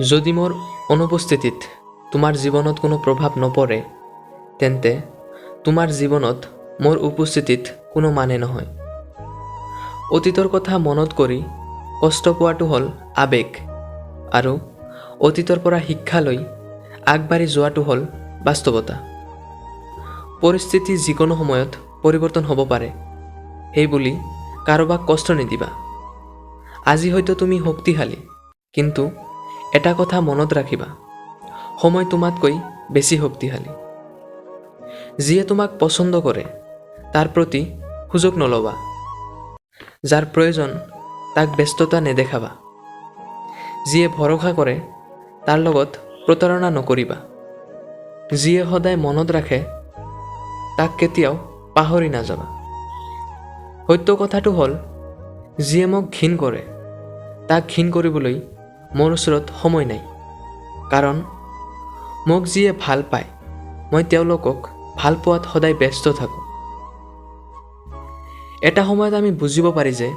যদি মোৰ অনুপস্থিতিত তোমাৰ জীৱনত কোনো প্ৰভাৱ নপৰে, তেন্তে তোমাৰ জীৱনত মোৰ উপস্থিতিত কোনো মানে নহয়। অতীতৰ কথা মনত কৰি কষ্ট পোৱাটো হ'ল আৱেগ আৰু অতীতৰ পৰা শিক্ষা লৈ আগবাঢ়ি যোৱাটো হ'ল বাস্তৱতা। পৰিস্থিতি যিকোনো সময়ত পৰিৱৰ্তন হ'ব পাৰে, সেইবুলি কাৰোবাক কষ্ট নিদিবা। আজি হয়তো তুমি শক্তিশালী, কিন্তু এটা কথা মনত ৰাখিবা, সময় তোমাতকৈ বেছি শক্তিশালী। যিয়ে তোমাক পচন্দ কৰে, তাৰ প্ৰতি সুযোগ নল'বা। যাৰ প্ৰয়োজন, তাক ব্যস্ততা নেদেখাবা। যিয়ে ভৰসা কৰে, তাৰ লগত প্ৰতাৰণা নকৰিবা। যিয়ে সদায় মনত ৰাখে, তাক কেতিয়াও পাহৰি নাযাবা। সত্য কথাটো হ'ল, যিয়ে মোক ঘিণ কৰে, তাক ঘিণ কৰিবলৈ মোৰ ওচৰত সময় নাই, কাৰণ মোক যিয়ে ভাল পায়, মই তেওঁলোকক ভাল পোৱাত সদায় ব্যস্ত থাকোঁ। এটা সময়ত আমি বুজিব পাৰি যে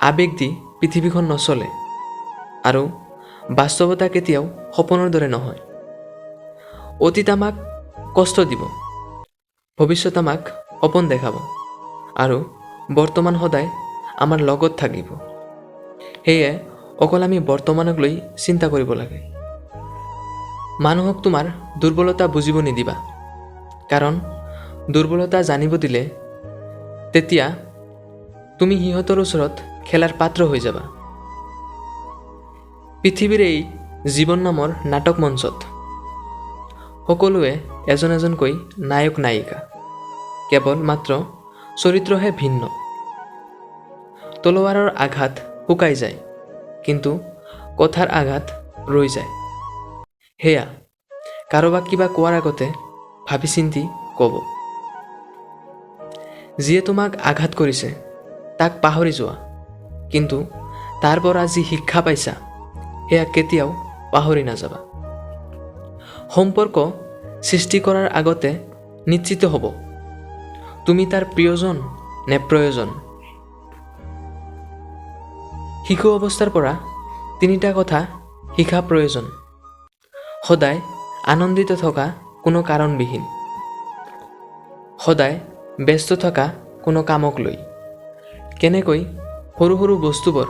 আৱেগ দি পৃথিৱীখন নচলে আৰু বাস্তৱতা কেতিয়াও সপোনৰ দৰে নহয়। অতীত আমাক কষ্ট দিব, ভৱিষ্যত আমাক সপোন দেখাব আৰু বৰ্তমান সদায় আমাৰ লগত থাকিব। সেয়ে অকল আমি বৰ্তমানক লৈ চিন্তা কৰিব লাগে। মানুহক তোমাৰ দুৰ্বলতা বুজিব নিদিবা, কাৰণ দুৰ্বলতা জানিব দিলে তেতিয়া তুমি সিহঁতৰ ওচৰত খেলাৰ পাত্ৰ হৈ যাবা। পৃথিৱীৰ এই জীৱন নামৰ নাটক মঞ্চত সকলোৱে এজন এজনকৈ নায়ক নায়িকা, কেৱল মাত্ৰ চৰিত্ৰহে ভিন্ন। তলৱাৰৰ আঘাত শুকাই যায়, কিন্তু কথাৰ আঘাত ৰৈ যায়। সেয়া কাৰোবাক কিবা কোৱাৰ আগতে ভাবি চিন্তি ক'ব। যিয়ে তোমাক আঘাত কৰিছে, তাক পাহৰি যোৱা, কিন্তু তাৰ পৰা যি শিক্ষা পাইছা, সেয়া কেতিয়াও পাহৰি নাযাবা। সম্পৰ্ক সৃষ্টি কৰাৰ আগতে নিশ্চিত হ'ব, তুমি তাৰ প্ৰিয়জন নে প্ৰয়োজন। শিশু অৱস্থাৰ পৰা তিনিটা কথা শিকা প্ৰয়োজন। সদায় আনন্দিত থকা কোনো কাৰণবিহীন, সদায় ব্যস্ত থকা কোনো কামক লৈ, কেনেকৈ সৰু সৰু বস্তুবোৰ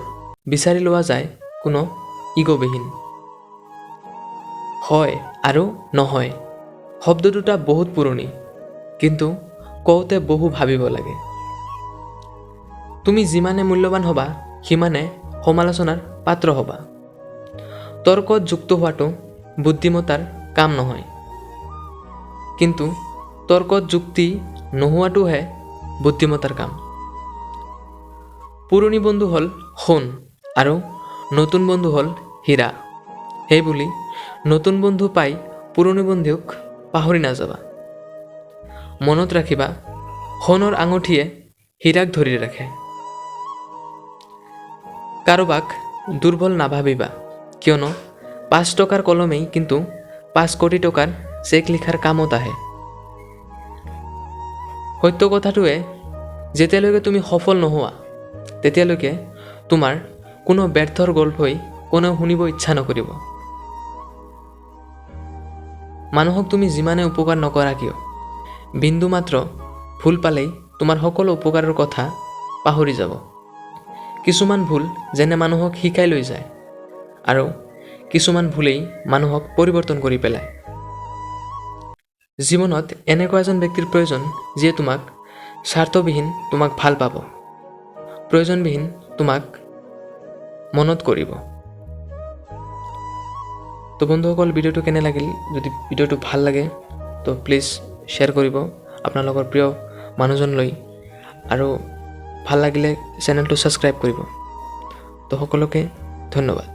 বিচাৰি লোৱা যায় কোনো ইগ'বিহীন। হয় আৰু নহয় শব্দ দুটা বহুত পুৰণি, কিন্তু কওঁতে বহু ভাবিব লাগে। তুমি যিমানে মূল্যৱান হ'বা, সিমানে সমালোচনাৰ পাত্ৰ হ'বা। তৰ্কত যুক্ত হোৱাটো বুদ্ধিমত্তাৰ কাম নহয়, কিন্তু তৰ্কত যুক্তি নোহোৱাটোহে বুদ্ধিমত্তাৰ কাম। পুৰণি বন্ধু হ'ল সোণ আৰু নতুন বন্ধু হ'ল হীৰা। সেইবুলি নতুন বন্ধু পাই পুৰণি বন্ধুক পাহৰি নাযাবা। মনত ৰাখিবা, সোণৰ আঙুঠিয়ে হীৰাক ধৰি ৰাখে। কাৰোবাক দুৰ্বল নাভাবিবা, কিয়নো 5 টকাৰ কলমেই কিন্তু 5 কোটি টকাৰ চেক লিখাৰ কামত আহে। সত্য কথাটোৱে, যেতিয়ালৈকে তুমি সফল নোহোৱা, তেতিয়ালৈকে তোমাৰ কোনো ব্যৰ্থৰ গল্পই কোনেও শুনিব ইচ্ছা নকৰিব। মানুহক তুমি যিমানে উপকাৰ নকৰা কিয়, বিন্দু মাত্ৰ ভুল পালেই তোমাৰ সকলো উপকাৰৰ কথা পাহৰি যাব। কিছুমান ভুল যেনে মানুহক শিকাই লৈ যায় আৰু কিছুমান ভুলেই মানুহক পৰিৱৰ্তন কৰি পেলায়। জীৱনত এনেকুৱা এজন ব্যক্তিৰ প্ৰয়োজন, যিয়ে তোমাক স্বাৰ্থবিহীন তোমাক ভাল পাব, প্ৰয়োজনবিহীন তোমাক মনত কৰিব। তো বন্ধুসকল, ভিডিঅ'টো কেনে লাগিল? যদি ভিডিঅ'টো ভাল লাগে, তো প্লিজ শ্বেয়াৰ কৰিব আপোনালোকৰ প্ৰিয় মানুহজনলৈ আৰু ভাল লাগিলে চেনেলটো ছাবস্ক্ৰাইব কৰিব। তো সকলোকে ধন্যবাদ।